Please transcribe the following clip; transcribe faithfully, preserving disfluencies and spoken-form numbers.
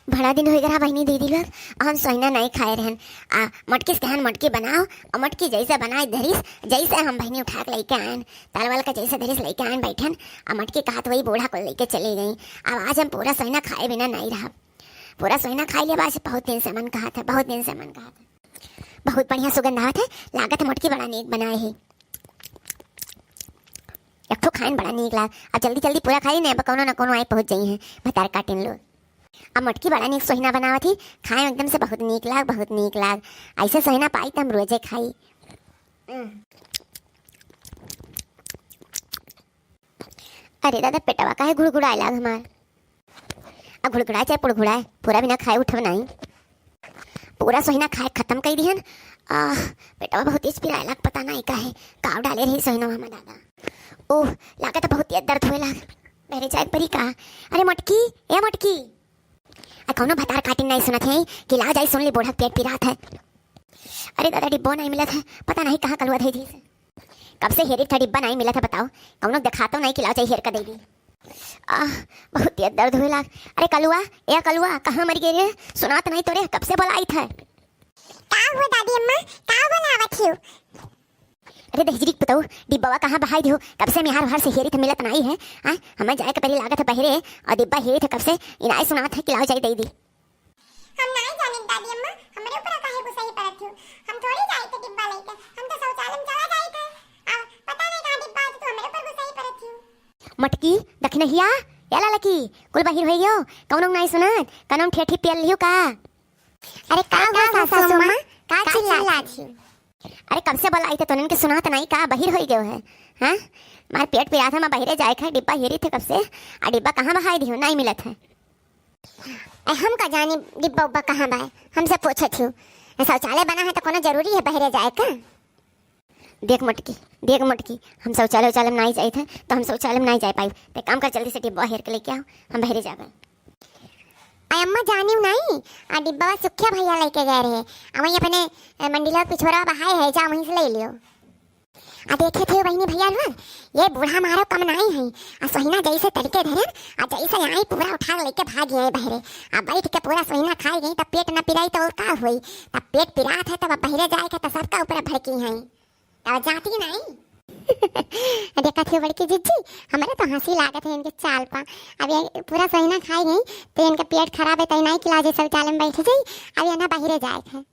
बड़ा दिन होइ गया बहिनी दीदी लोग, हम सोहिना नहीं खाए रहन। आ मटकी से कहन मटकी बनाओ, और मटकी जैसे बनाए धरिस, जैसे हम बहिनी उठा के लेके आयन, तालवाल का जैसे धरिस लेके आयन बैठन, आ मटकी कहत वही बूढ़ा को लेके चली गई। अब आज हम पूरा सोहिना खाए बिना नहीं रहा, पूरा सोहिना खाई लेब आज, बहुत दिन से मन कहत है, बहुत दिन से मन कहत है। बहुत बढ़िया सुगंध आवत है, लागत है मटकी बड़ा नीक बनाए है। एक ठो खाइन बड़ा नीक लाग। अब जल्दी जल्दी पूरा खाई, नहीं अब कौनो ना कौनो आए पहुँच जाई है भतार काटिन लोग। अब मटकी बड़ा नीक सोहिना बनावत ही, खाए एकदम से बहुत नीक लाग, बहुत नीक लाग। ऐसे सोहिना पाई त हम रोजे खाई। अरे दादा, पेटवा काहे घुड़घुड़ाए लाग हमार? आ घुड़घुड़ाए चाहे पुड़घुड़ाए, पूरा बिना खाए उठब नाई। पूरा सोहिना खाए खत्म कई दिहन। आह, पेटवा बहुत तेज पिराए लाग, पता नाई काहे, काव डाले रही सोहिना में दादा। ओह, लागत बहुत तेज दर्द होए लाग। मेरे जाए परी का? अरे मटकी, ए मटकी, आ कौनो भतार काटिन नाई सुनत है कि लाओ जाई सुन ली बूढ़ा पेट पिरात है। अरे दादा, डिब्बो नाई मिलत है, पता नाई कहाँ कलुआ धई दी से। कब से हेरित है डिब्बा नाई मिलत है, बताओ, कौनो देखातो नाई कि लाओ जाई हेर का दे दी। आह, बहुत तेज दर्द होए लाग। अरे कलुआ, ए कलुआ, कहाँ मर गए रे? सुनात नाई तोरे, कब से बोलाइत है। का हुआ दादी अम्मा, का बोलावत हियो? अरे दहिजरी के पुतऊ, डिब्बवा कहाँ बहाई दियो? कब से मिहार भर से हेरित मिलत नाई है। हाँ, हमें जाए के परी लागत है बहरे, और डिब्बा हेरित है कब से, इनाई सुनात है कि लाओ जाई दे दी। हम नाई जानित दादी अम्मा, हमरे ऊपर काहे गुस्साई परत हियो? हम थोड़ी जाइत है डिब्बा लेके, हम तो शौचालय में चला जाइत है। आ पता नहीं कहाँ डिब्बा है, तो हमरे ऊपर गुस्साई परत हियो। मटकी, दखिनहिया, या ललकी, कुल बहिर होई गयो, कौनो नाई सुनत, कौनो ठेठी पियल लियो का? अरे का हुआ सासू अम्मा, का चिल्लात हियो? अरे कब से बोलाइत है, तोनन के सुनात नाई का, बहिर होई गयो है? हाँ, मार पेट पिरात है, मैं बहिरे जाए खा, डिब्बा हेरित है कब से, आ डिब्बा कहाँ बहाई दियो, नाई मिलत है। ए, हम का जानी डिब्बा उब्बा कहाँ बा, हमसे पूछत हियो। ए, शौचालय बना है तो कोनो जरूरी है बहरे जाए का? देख मटकी, देख मटकी, हम शौचालय उचालय में नाई जाइत है, तो हम शौचालय में नाई जाए पाई। ते काम कर, जल्दी से डिब्बा हेर के लेके आओ, हम बहरे जाबे। ए अम्मा जानियो नाई, आ डिब्बा सुखिया भैया लेके गए रहे, आ वहीं अपने, ए, मंडिला पिछोरा बहाए है, जा वहीं से ले लियो। आ देखे थे बहिनी भैया लोग, ये बूढ़ा मारो कम नाई है। आ सोहिना जैसे तरीके धरन, आ जैसे आई पूरा उठा के लेके भाग गए बहरे। आ बैठ के पूरा सोहिना खाए गई, तब पेट न पिराई तो और का होई? तब पेट पिरात है, तब बहरे जाए के तो सबका ऊपर भड़की है, तब जाती नाई। देखा थे बड़की जिज्जी, हमरे तो हंसी लागत है इनके चाल पा। अब ये पूरा सोहिना खाए गई, तो इनका पेट खराब है, तो नाई किला जे शौचालय में बैठ जाई, अब ये ना बहरे जाए है।